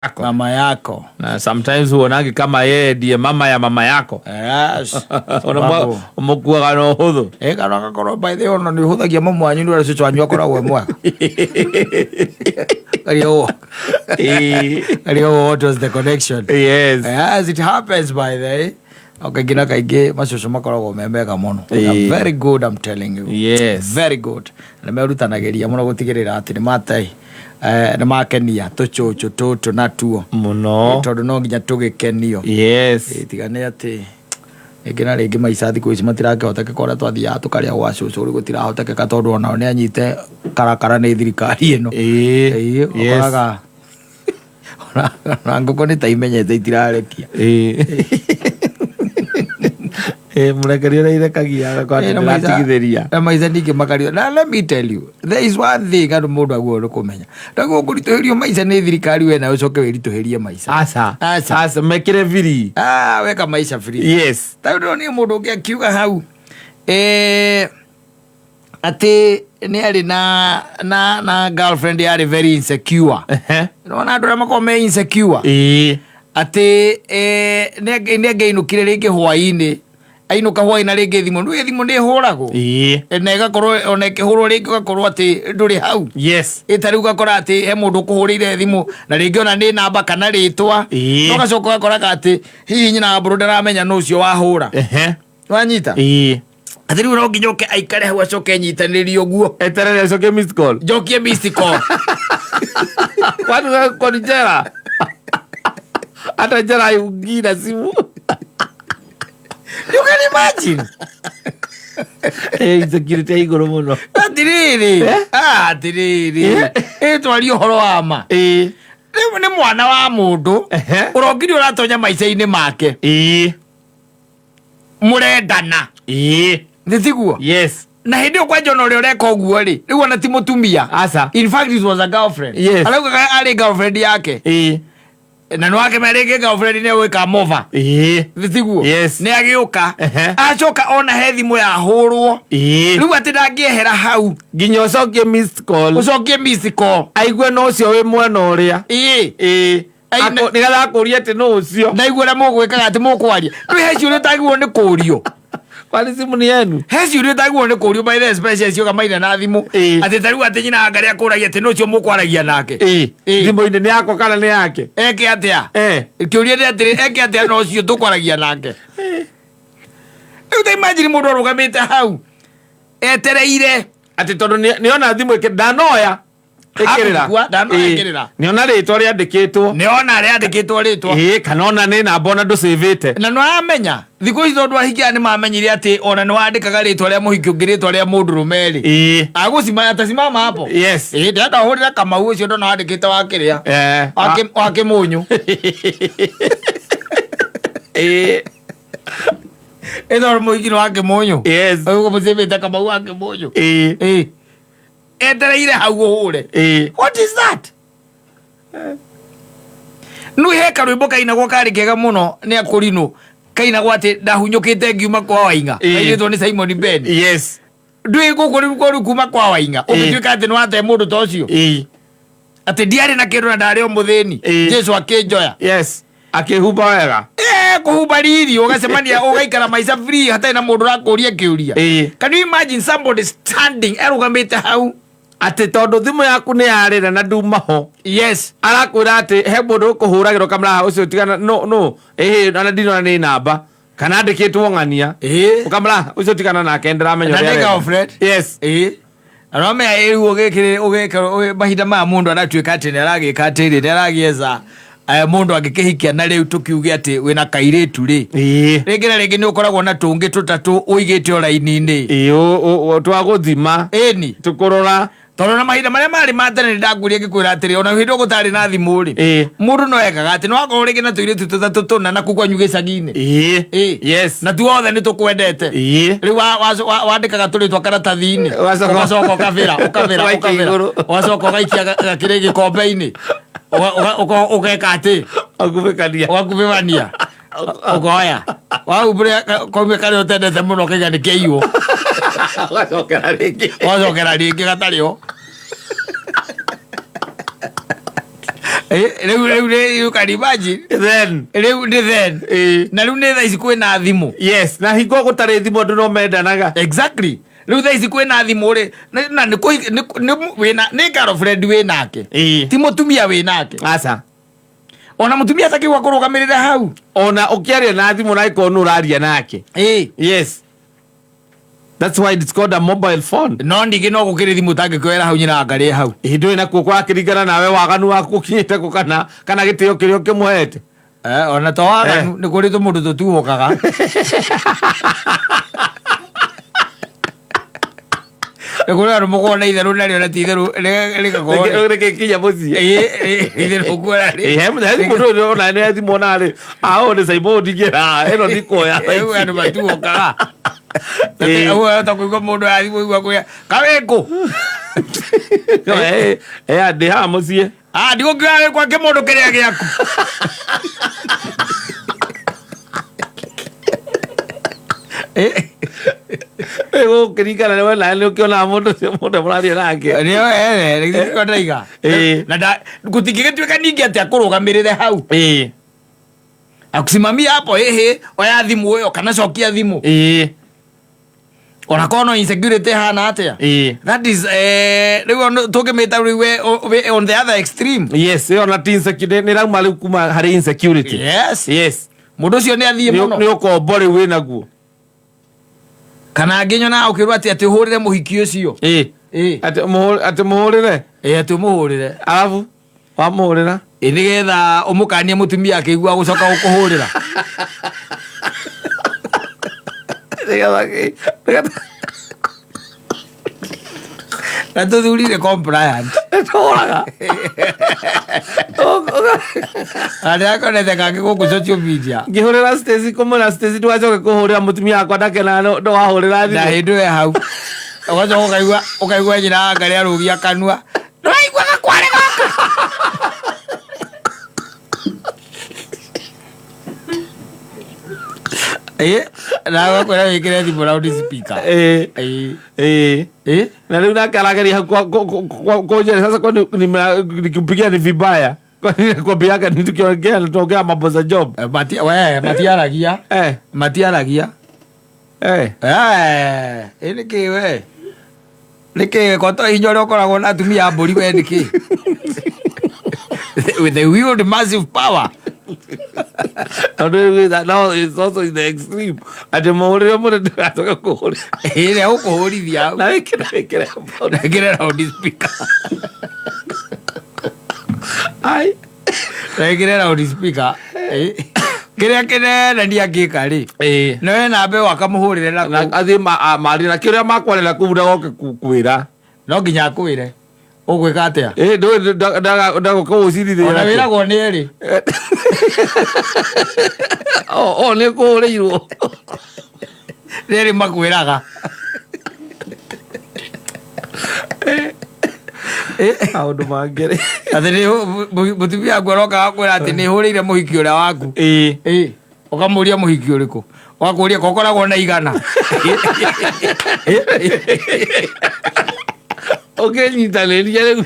Yako. Mama yako. Na sometimes huonagi kama yeye ndiye mama ya mama yako. Yes. Sababu- Umukuaga na ũhũthũ. Ĩ kana agakorwo by the way ona nĩ ũhũthagia mamu wanyu nĩ ũrĩa cũcũ wanyu akoragwo e mwega. Karia ũũ. Karia ũũ, what was the connection? Yes. As it happens, by the way, o kaingĩ na kaingĩ macũcũ makoragwo me mega mũno. They are very good, I'm telling you. Very good. Nĩ merutanagĩria mũno gũtigĩrĩra atĩ nĩ mate nĩ makenia tũcũcũ tũtũ natuo. Mũno. Tondũ no nginya tũgĩkenio. Tiga nĩ atĩ rĩngĩ na rĩngĩ maica thikũ ici matirakĩhotekeka ũrĩa twathiaga tũkarĩa gwa cũcũ, rĩu gũtirahotekeka tondũ onao nĩ anyite karakara nĩ thirikari ĩno. Ĩĩ, ũkoraga ona ngũkũ nĩ ta imenyete itirarekia. Ĩĩ, mũrekeria ũrĩa irekagia agakorwo atĩ Na maica- ndĩratigithĩria. Na maica ningĩ makario. Na let me tell you, there is one thing andũ mũndũ agĩrĩirwo nĩ kũmenya. Ndaguo kũritũhĩrio maica nĩ thirikari we nawe ũcoke wĩritũhĩrie maica. Aca. Aca. Aca, mekĩre free. Ah, weka maica free. Ta rĩu ndĩronire mũndũ ũngĩ akiuga hau atĩ nĩ arĩ na girlfriend yarĩ very insecure. Nĩwona andũ arĩa makoragwo me insecure? Atĩ nĩ angĩainũkire rĩngĩ hwaĩ-inĩ, ainũka hwaĩ na rĩngĩ thimũ, nĩũĩ thimũ nĩ ĩhũragwo. Na ĩgakorwo ona ĩkĩhũrwo rĩngĩ ũgakorwo atĩ ndũrĩ hau. Ĩ ta rĩu ũgakora atĩ he mũndũ ũkũhũrĩire thimũ na rĩngĩ ona nĩ namba kana rĩtwa. Na ũgacoka ũgakoraga atĩ hihi nyina wa mbũrũ ndaramenya nũ ũcio wahũra. Wanyita? Atĩ rĩu no nginya ũke aikare hau acoke enyitanĩrie ũguo. Eterere acoke missed call. Njokie missed call. Kwani wewe uko ni jela? Hata jela haiungii na simu. You can imagine. Insecurity ya igũrũ mũno. Atirĩrĩ. Ah, atirĩrĩ. Ĩ twarie ũhoro wa ma. Rĩu nĩ mwana wa mũndũ. Ũrongire ũratonya maica-inĩ make. Mũrendana. Nĩ tiguo? Yes. Na hĩndĩ ĩyo kwanja ona ũrĩa ũreka ũguo rĩ, rĩu ona ti mũtumia. Aca. In fact it was a girlfriend. Araugaga arĩ girlfriend yake. Na nĩ wakĩmenya rĩngĩ girlfriend nĩ egwĩka mova. Nĩ tiguo? Yes. Nĩ agĩũka. Acoka ona he thimũ yahũrwo. Rĩu atĩ ndangĩehera hau. Nginya ũcokie missed call. Ũcokie missed call. Aigue no ũcio wĩ mwena ũrĩa. Ai, Nĩgetha akũrie atĩ nũ ũcio. Ndaigua ũrĩa mũgwĩkaga atĩ mũkwaria. Rĩu he ciũria ũtagĩrĩirwo nĩ kũrio. Kwani simu ni yenu? He ciũria ũtagĩrĩirwo nĩ kũrio by the way, especially cioka maina na thimũ. Atĩ ta rĩu atĩ nyina anga rĩa kũragia atĩ nũ ũcio mũkwaragia nake. Thimũ-inĩ nĩ yakwa kana nĩ yake? Eke atĩa? Kĩũria nĩ atĩrĩ, eke atĩa na ũcio tũkwaragia nake? Rĩu ta imagine mũndũ arũgamĩte hau etereire. Atĩ tondũ nĩ ona thimũ ndanoya. Ĩkĩrĩra. Akũigua, ndanoya ĩkĩrĩra. Nĩ ona rĩtwa rĩandĩkĩtwo. Nĩ ona rĩandĩkĩtwo rĩtwa. Kana ona nĩ namba ona ndũcĩvĩte. Na nĩ ũramenya thikũ ici tondũ ahikia nĩ mamenyire atĩ ona nĩ wandĩkaga rĩtwa rĩa mũhiki ũngĩ rĩtwa rĩa mũndũrũme rĩ. Agũcimaya ta simama hapo. Ndĩrenda ũhũrĩre Kamau ũcio ndona wandĩkĩte wa kĩrĩa. Wa Kĩmũnyũ. Ĩno mũhiki nĩ wa Kĩmũnyũ. Ũguo mũcĩvĩte Kamau wa Kĩmũnyũ. Etereire hau ũhũre. What is that? Nũ he karwĩmbo kainagwo karĩ kega mũno nĩ akũrinũ kainagwo atĩ ndahunyũkĩte ngiuma kwa Waing'a. Kainĩtwo nĩ Simon Ben. Ndũĩ gũkũ rĩu kwa rĩu kuma kwa Waing'a. Ũngĩtuĩka atĩ nĩ wate mũndũ ta ũcio. Atĩ ndiarĩ na kĩndũ na ndarĩ o mũthĩni. Jesu akĩnjoya. Akĩhumba wega. Kũhumba riri, ũgacemania, ũgaikara maica free, hatarĩ na mũndũ ũrakũria kĩũria. Can you imagine somebody standing arũgamĩte hau? Atĩ tondũ thimũ yaku nĩ yarĩra na nduma ho. Arakwĩra atĩ he mũndũ ũkũhũragĩrwo kamũraha ũcio tigana, no, no. Ona ndinona nĩ namba. Kana andĩkĩtwo ng'ania. Ũkamũraha ũcio tigana nake ndĩramenya Na ũrĩa nĩ arenda. girlfriend. Aramenya rĩu ũgĩkĩrĩ, ũgĩkĩrĩ, mahinda maya mũndũ aratuĩka atĩ nĩ aragĩka atĩrĩ, nĩ aragĩetha, mũndũ angĩkĩhikia na rĩu tũkiuge atĩ wĩna kairĩtu rĩ. Rĩngĩ na rĩngĩ nĩ ũkoragwo na tũngĩ tũtatũ ũigĩte o raini-inĩ. Twa gũthima. Ĩni. Tũkũrora. Tondũ na mahinda marĩa marĩ ma tene nĩ ndakuria ngĩkwĩra atĩrĩ, ona hĩndĩ ĩyo gũtarĩ na thimũ rĩ, mũndũ no ekaga atĩ nĩ wakorwo rĩngĩ na tũirĩtu tũtatũ tũna na kũu kwanyu gĩcagi-inĩ. Na tuothe nĩ tũkwendete. Rĩu wandĩkaga tũrĩtwa karatathi-inĩ. Ũgacoka- Ũgacoka ũkabĩra, ũkabĩra, Ũgaikia ũkabĩra. igũrũ. Ũgacoka ũgaikia gakĩrĩ gĩkombe-inĩ. Ũgeka atĩ? Ũgakubĩkania. Ũgakubĩkania. Ũkoya. Wahumbũria kaumia karĩa ũtendete mũno ũkaiga nĩ kĩaiywo. Ũgacokera rĩngĩ. Ũgacokera rĩngĩ gatarĩ ho. Rĩu rĩu rĩ you can imagine. Then Rĩu nĩ then. Na rĩu nĩ thaa ici kwĩna thimũ. Yes, na hingo gũtarĩ thimũ andũ no mendanaga. Exactly. Rĩu thaa ici kwĩna thimũ rĩ, na nĩ wĩna nĩ girlfriend wĩ nake. Ti mũtumia wĩ nake. Aca. Ona mũtumia atakĩgwa kũrũgamĩrĩra hau. Ona ũkĩaria na thimũ na ĩkorwo nĩ ũraria nake. Yes. That's why it's called a mobile phone. No ningĩ no gũkĩrĩ thimũ ũtangĩkĩoera hau nyina angarĩe hau. Ĩ ndũĩ nakuo kũrakĩringana nawe waganu waku ũkinyĩte kũ kana kana gĩtĩo kĩrĩa ũkĩmũhete. Ona to waganu nĩ kũrĩ tũmũndũ tũtuhũkaga. Nĩ kũrĩ andũ mũkoragwo na itherũ narĩo na ti itherũ rĩgakorwo Rĩgĩkinya mũciĩ. Itherũ ũkuona rĩ. Ĩ, he mũndũ ũyũ ona nĩ thimũ ona rĩ aũ nĩ caimũ ndingĩra ĩno ndikuoya. Rĩu andũ matuhũkaga. Ũguo kũigua mũndũ arathiĩ kũigua kwĩra kawĩkũ. Ndĩ haha mũciĩ. Ah, ndigũkiuga wĩ kwa kĩmũndũ kĩrĩa gĩaku. Gũkĩringana nĩ we nawe nĩ ũkĩonaga mũndũ ũcio mũndũ mũraria nake. Nĩo ene, nĩkĩo ndaiga. Na gũtingĩgĩtuĩka ningĩ atĩ akũrũgamĩrĩre hau. Akusimamia hapo ĩhĩ, oya thimũ ĩyo kana cokia thimũ. Ona korwo no insecurity ĩhana atĩa. That is rĩu tũngĩmĩta rĩu we on the other extreme. Yes, ĩyo na ti insecurity nĩ ĩrauma rĩu kuma harĩ insecurity. Yes. Yes. Mũndũ ũcio nĩ athiĩ mũno. Nĩ ũkombo rĩu wĩnaguo. Kana ngĩnyona ũkĩrwo atĩ atĩ ũhũrĩre mũhiki ũcio. Atĩ mũhũrĩre? Atĩ ũmũhũrĩre. Arabu wamũhũrĩra? Nĩgetha ũmũkanie mũtumia akĩigua gũcoka gũkũhũrĩra. Nĩgetha Na tũthurire compliant. Tũhũraga. Arĩa akonete kangĩ gũkũ social media. Ngĩhũrĩra Stacy kũmwĩra Stacy ndũgacoke kũhũrĩra mũtumia wakwa ndakena no wahũrĩra thimũ. Na hĩndĩ ĩyo hau. Ũgacoka ũkaigua ũkaigua nyina wa Ngarĩ arũgia kanua. Ndũraigua gakware gaka. Na agakwĩra wĩkĩre thimũ loud speaker. Na rĩu nake arageria hau kũnjĩra sasa kwani nikimpigia ni vibaya. Kwani nakwambiaga ni tukiongea tunaongea mambo za job. We, matiaragia. Matiaragia. Nĩkĩ we? Nĩkĩ koto hinya ũrĩa ũkoragwo na atumia a mbũri we nĩkĩ? With the wield massive power. Now it's also in the extreme. Atĩ mũhũrĩre mũndũ ndũgacoke kũhũrĩra. Ĩrĩa ũkũhũrithia. Na wĩkĩre wĩkĩre Na wĩkĩre loud speaker. Ai. Na wĩkĩre loud speaker. Kĩrĩa kĩnene ndiangĩka rĩ. No wena mbe wakamũhũrĩre na kũu. Athiĩ marie na kĩrĩa makwarĩra kũu ndagoke kwĩra. No nginya akwĩre. Ũgwĩka atĩa? Ndagũka ũcirithia. Ona wĩragwo nĩ erĩ. O nĩ kũhũrĩirwo. Nĩ erĩ makwĩraga. Maũndũ mangĩ rĩ. Atĩ nĩ mũtumia waku aroka agakwĩra atĩ nĩ hũrĩire mũhiki ũrĩa waku. Ũkamũria mũhiki ũrĩkũ? Ũgakũria ko ũkoragwo na igana. Ũkĩnyitanĩria rĩu.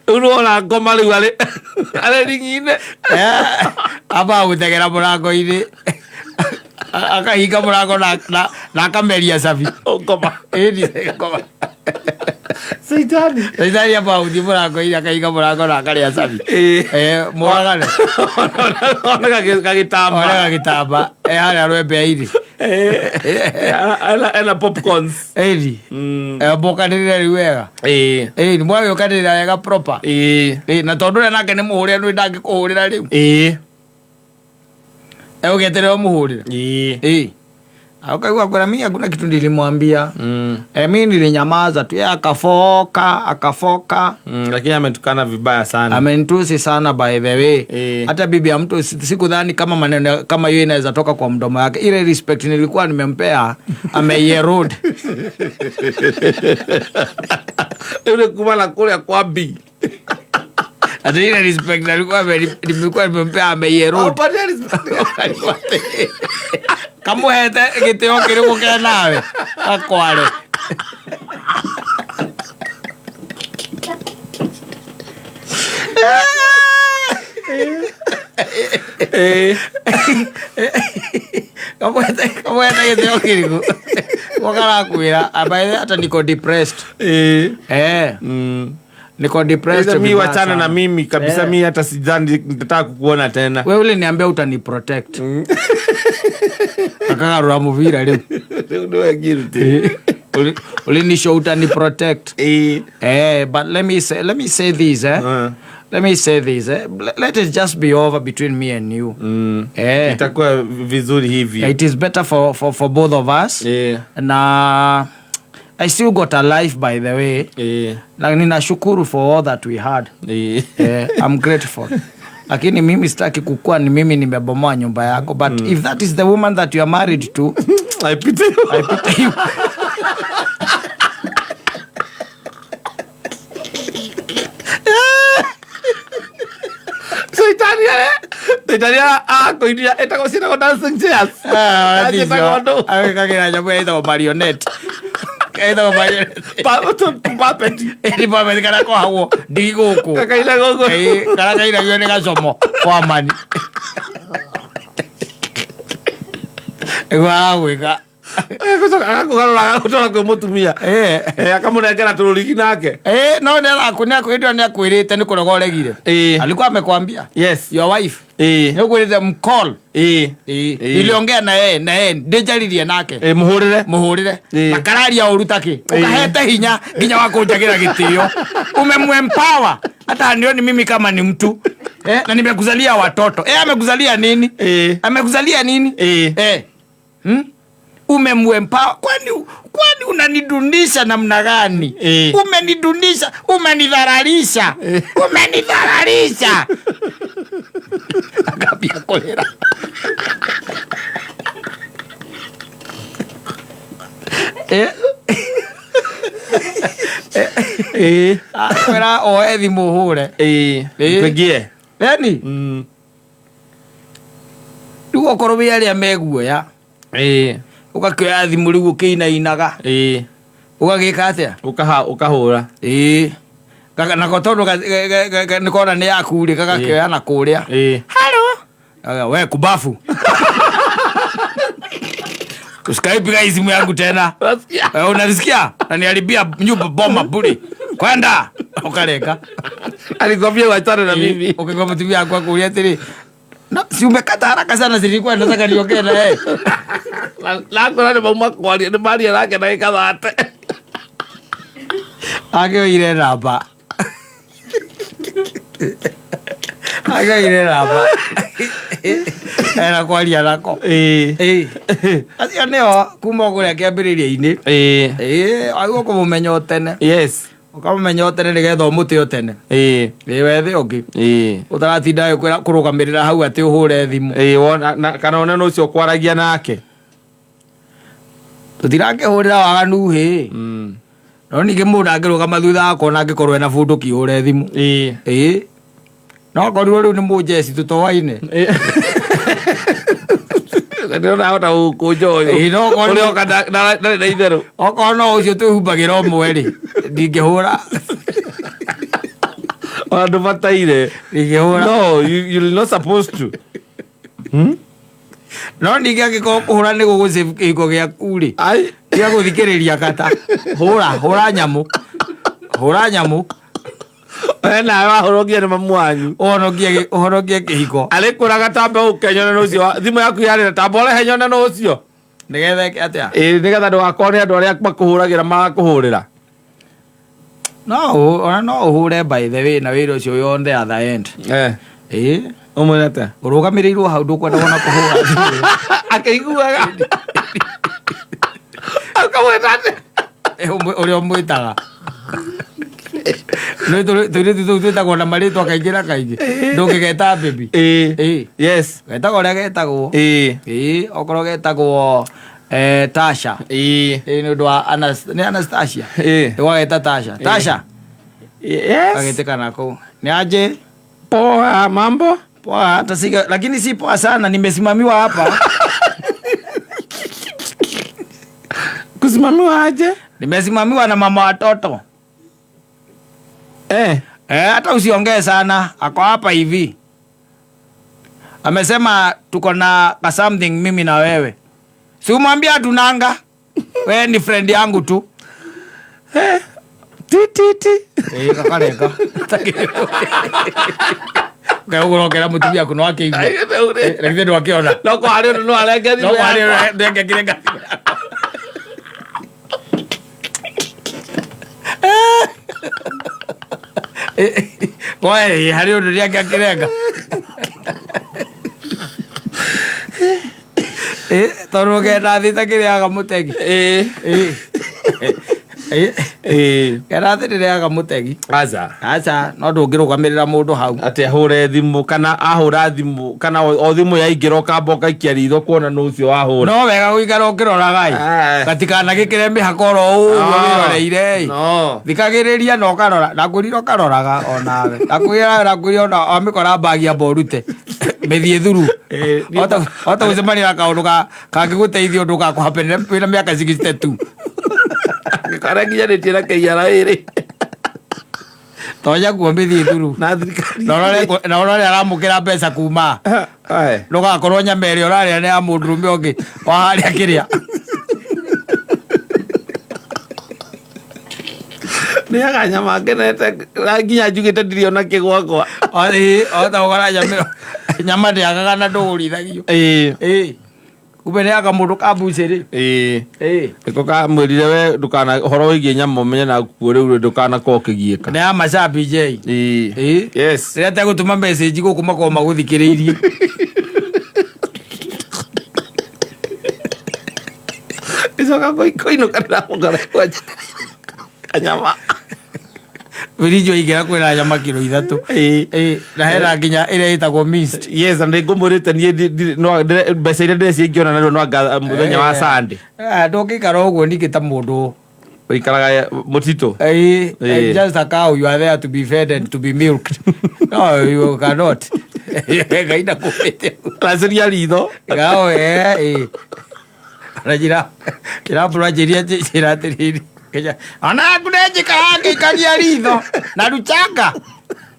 Rĩu nĩwona ngoma rĩu arĩ ring'i-inĩ. Ambaga gũtegera mũrango-inĩ. Akahinga mũrango na akameria cabi. Ngoma. Ngoma. Caitani. Caitani ambaga gũthiĩ mũrango-inĩ akahinga mũrango na akarĩa cabi. Mũragane. One gagĩtamba. One gagĩtamba. Harĩa rwembe-inĩ. Ena popcorns. Ĩni. Mũkanĩrĩre rĩu wega. Ĩni, mwagĩũkanĩrĩra wega proper. Na tondũ ũrĩa nake nĩ mũhũrĩre nĩ ndangĩkũhũrĩra rĩu. Ũgeterera ũmũhũrĩre. Ukaigua kwĩra mimi hakuna kitu nilimwambia. Mimi nilinyamaza tu. Yeye akafoka, akafoka. Lakini ametukana vibaya sana. Amenitusi sana by the way. Hata bibi ya mtu sikudhani kama maneno kama hiyo inaweza toka kwa mdomo wake. Ile respect nilikuwa nimempea ameierode. Yule kuma na kule kwa B. Ati ile respect nilikuwa nilikuwa nimempea ameierode. Hapatia respect. Kamuhete gĩtĩo kĩrĩkũ ke nawe gakware. Kamwete gĩtĩo kĩrĩkũ? Gakarakwĩra ambaye hata niko depressed. Niko depressed Sasa mi vibaya wachana sana. Na mimi kabisa. Mi hata sidhani nitataka kukuona tena. We uliniambia utani protect. Akagarũra mũbira rĩu. Rĩu nĩwe guilty. Ulinishow utani protect. But let me say this, eh. Let me say this, eh. Let it just be over between me and you. Itakuwa vizuri hivi. It is better for both of us. Na I still got a life, by the way. Na ninashukuru for all that we had. I'm grateful. Lakini mimi sitaki kukua ni mimi nimebomoa nyumba yako, but if that is the woman that you are married to, I pity you. I pity you. Shaitani akũinia ĩtagwo ciĩtagwo dancing chairs. Ciĩtagwo ndũ? Agĩkagĩra nyamũ ĩtagwo marionette. Ĩtagwo marionette. Puppet. Ĩni puppet kana kohagwo ndigi gũkũ. Kakaina gũkũ. Ĩĩ, kana kainagio nĩ gacomo kwa mani. Nĩguo aragwĩka. Agagũcoka agakũgarũra agagũtwara kwĩ mũtumia. Akamũnengera tũrũrigi nake. No nĩ akwĩrĩte nĩ kũrega ũregire. Alikuwa amekwambia. Your wife. Nĩ ũkwĩrĩte mcall. Niliongea na yeye na yeye ndĩnjaririe nake. Mũhũrĩre. Mũhũrĩre. Na kararia ũru takĩ. Ũkahete hinya nginya wa kũnjagĩra gĩtĩo. Umemwempower. Hata nioni mimi kama ni mtu. Na nimekuzalia watoto. Amekuzalia nini? Amekuzalia nini? Umemwempower. Kwani unanidunisha namna gani? Umenidunisha, umenidhararisha. Umenidhararisha. Akambia kolera. Akwĩra oe thimũ hũre. Mpigie. Yani? Rĩu okorwo wĩ arĩa meguoya. Ũgakĩoya thimũ rĩu ũkĩinainaga. Ũgagĩka atĩa? Ũkahũra. Nako tondũ nĩkona nĩ yaku rĩ, gagakĩoya na kũrĩa. Hello. Aya, we kubafu. Usikaipiga hii simu yangu tena. Unasikia? Unanisikia? Na niharibia nyumba boma bure. Kwenda. Ukareka. Alikwambia wachane na mimi. Ukigoma mtumia akwa kuulia atĩrĩ. No, si umekata haraka sana, zilikuwa nataka niongee na yeye. Nakora nĩ mauma kwaria nĩ maria nake na ĩkathate. Akĩoire namba. Akĩoire namba. Ena kwaria nako. Acio nĩo kuma kũrĩa kĩambĩrĩria-inĩ. Wagĩrĩirwo kũmũmenya o tene. Ũkamũmenya o tene nĩgetha ũmũte o tene. Wethe ũngĩ. Ũtaratinda kwĩra kũrũgamĩrĩra hau atĩ ũhũre thimũ. Wona, kana one nĩ ũcio ũkwaragia nake. Tũtirakĩhũrĩra waganu hĩ. No ningĩ mũndũ angĩrũgama thutha wakwa ona angĩkorwo ena bunduki ũhũre thimũ. No korirwo rĩu nĩ mũnjeci tũtoaine. Ndĩrona ahota gũkũnja ũyũ. No korwo Ũrĩa oka ndarĩ na itherũ. Okorwo no ũcio twĩhumbagĩra ũmwe rĩ, ndingĩhũra. Ona ndũbataire. Ndingĩhũra. No, you're not supposed to. No ningĩ angĩkorwo kũhũra nĩ gũgũsave kĩhiko gĩaku rĩ, Ai. tiga gũthikĩrĩria kata. Hũra, hũra nyamũ. Hũra nyamũ. We nawe wahũrũkia nĩ mamu wanyu. Ũhonokie kĩhiko. Arĩkwĩraga tambe ũke nyone nũ ũcio thimũ yaku yarĩra, tamba ũrehe nyone nũ ũcio. Nĩgetha ĩke atĩa? Nĩgetha ndũgakorwo nĩ andũ arĩa makũhũragĩra magakũhũrĩra. No, ona no ũhũre by the way na wĩra ũcio wĩ on the other end. Ũmwĩre atĩa? Ũrũgamĩrĩirwo hau ndũkwenda wona kũhũra thimũ. Akĩiguaga. Akamwĩta atĩa? Ũrĩa ũmwĩtaga. Nĩ tũirĩtu tũu twĩtagwo na marĩtwa kaingĩ na kaingĩ. Ndũngĩgeta baby. Getagwo ũrĩa getagwo. Okorwo getagwo, Tasha. Nĩ ũndũ wa nĩ Anastasia. Ũgageta Tasha. Tasha. Agĩtĩka nako. Nĩ aje? Poa, mambo? Poa, hata si, lakini si poa sana, nimesimamiwa hapa. Kusimamiwa aje? Nimesimamiwa na mama watoto. Hata usiongee sana, ako hapa hivi. Amesema tuko na ka something mimi na wewe. Si umwambia tunanga. Wewe ni friend yangu tu. Ti ti ti. Eh, kakareka. Kaugurokera mutumia aku no akĩigua. Na githĩ ndwakĩona. No ko harĩ ũndũ no arenge No thimũ harĩ yakwa. ndengekire ngathimũ. Oe, harĩ ũndũ ndĩangĩakĩrenga. Tondũ ngenda thĩ takĩrĩaga mũtegi. Ĩĩ. Ĩĩ. Ĩĩ. Ngenda thĩ ndĩrĩaga mũtegi. Aca. Aca, no ndũngĩrũgamĩrĩra mũndũ hau. Atĩ ahũre thimũ kana ahũra thimũ kana o thimũ yaingĩra ũkamba ũkaikia ritho kuona nũ ũcio wahũra. No wega gũikara ũkĩroraga ĩ. Ah. Gatikanagĩkĩre mĩhaka oro ũguo wĩroreire ĩ. No. Thikagĩrĩria na ũkarora ndakwĩrire ũkaroraga onawe ndakwĩra ndakwĩrire ona wamĩkora mbagi amba ũrute mĩthiĩ thuru. Eh, niĩ- Ota gũcemania na kaũndũ kangĩgũteithia ũndũ gakũhapenera wĩna mĩaka 62. Karĩa nginyanĩtie na KRA rĩ. Tonya kuo mĩthiĩ thuru. Na thirikari. Na ũrore aramũkĩra mbeca kuma. Aye. Ndũgakorwo nyama ĩrĩa ũrarĩa nĩ ya mũndũrũme ũngĩ wa harĩa kĩrĩa. Ndĩaga nyama ngenete na nginya njugĩte ndirĩ ona kĩgwakwa. Ota gũkora nyama nyama ndĩagaga na ndũgũrithagio. Ĩĩ. Ĩĩ. Kumbe nĩ aka mũndũ ka mbucĩrĩ. Ĩĩ. Ĩĩ. Nĩko kamwĩrire we ndũkana ũhoro wĩgiĩ nyama ũmenye na kuo rĩu ndũkanakorwo ũkĩgiĩka. Nĩ ya macabi J. Ĩĩ. Ĩĩ. Yes. Rĩrĩa tegũtũma message gũkũ makorwo magũthikĩrĩirie. Icoka kũinũka ndĩramũkora kwanja kanyama. Birijo aingĩra kwĩna nyama kiro 3. Ĩĩ. Ĩĩ. Na hena nginya ĩrĩa ĩtagwo mist. Yes, na nĩngũmwĩrĩte niĩ no mbeca iria ndĩreciria ingĩona narua no anga mũthenya wa Sunday. Ndũngĩikara ũguo ningĩ ta mũndũ. Ũikaraga mũtitũ. Ĩĩ. Ĩĩ. Just a cow, you are there to be fed and to be milked. No, you cannot. Ngai ndakũmĩte. Racĩria ritho. Gao ĩĩ. Ona njĩra njĩra mbura njĩria njĩra atĩrĩrĩ. Kenya. Ona kunenjikaga ngĩikagia ritho na ruchanga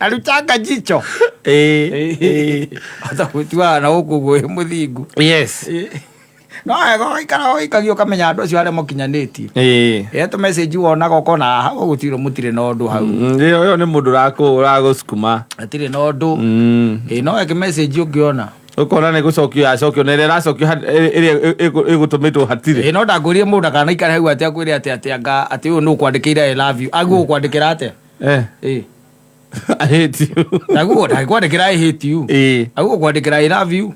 na ruchanga jicho. Ĩĩ. Ĩĩ. Ota gwĩtuaga na gũkũ ũguo wĩ mũthingu. Yes. Ĩĩ. No wega ũgaikara ũikagia ũkamenya andũ acio arĩa mũkinyanĩtie. Ĩĩ. Ĩĩ tũ message wonaga ũkona haha gũtirĩ mũtirĩ na ũndũ hau. Ĩyo ĩyo nĩ mũndũ ũragũcukuma. Hatirĩ na ũndũ. Ĩĩ no eke message ũngĩona. Ũkona nĩ gũcokio yacokio na ĩrĩa ĩracokio ĩrĩa ĩgũtũmĩtwo hatirĩ. Ĩĩ no ndangũrie mũndũ akanaikara hau atĩ akwĩre atĩ atĩ anga atĩ ũyũ nũ ũkwandĩkĩire I love you. Aguo ũkwandĩkĩra atĩa? Eh. Ĩĩ. I hate you. Naguo ndangĩkwandĩkĩra I hate you. Ĩĩ. Aguo ũkwandĩkĩra I love you.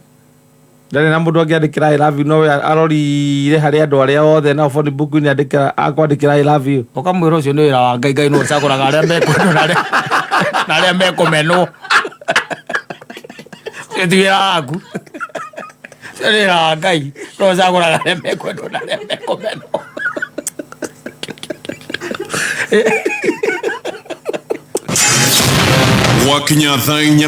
Ndarĩ na mũndũ angĩandĩkĩra I love you no we arorire harĩ andũ arĩa othe nao phone book-inĩ andĩkĩra akwandĩkĩra I love you. Ũkamwĩra ũcio nĩ wĩra wa Ngai, Ngai nĩwe ũcagũraga arĩa mekwendwo na arĩa na arĩa mekũmenwo. Ũcio ti wĩra waku. Ũcio nĩ wĩra wa Ngai, nĩwe ũcagũraga arĩa mekwendwo na arĩa mekũmenwo. Gwakinya thaa 4.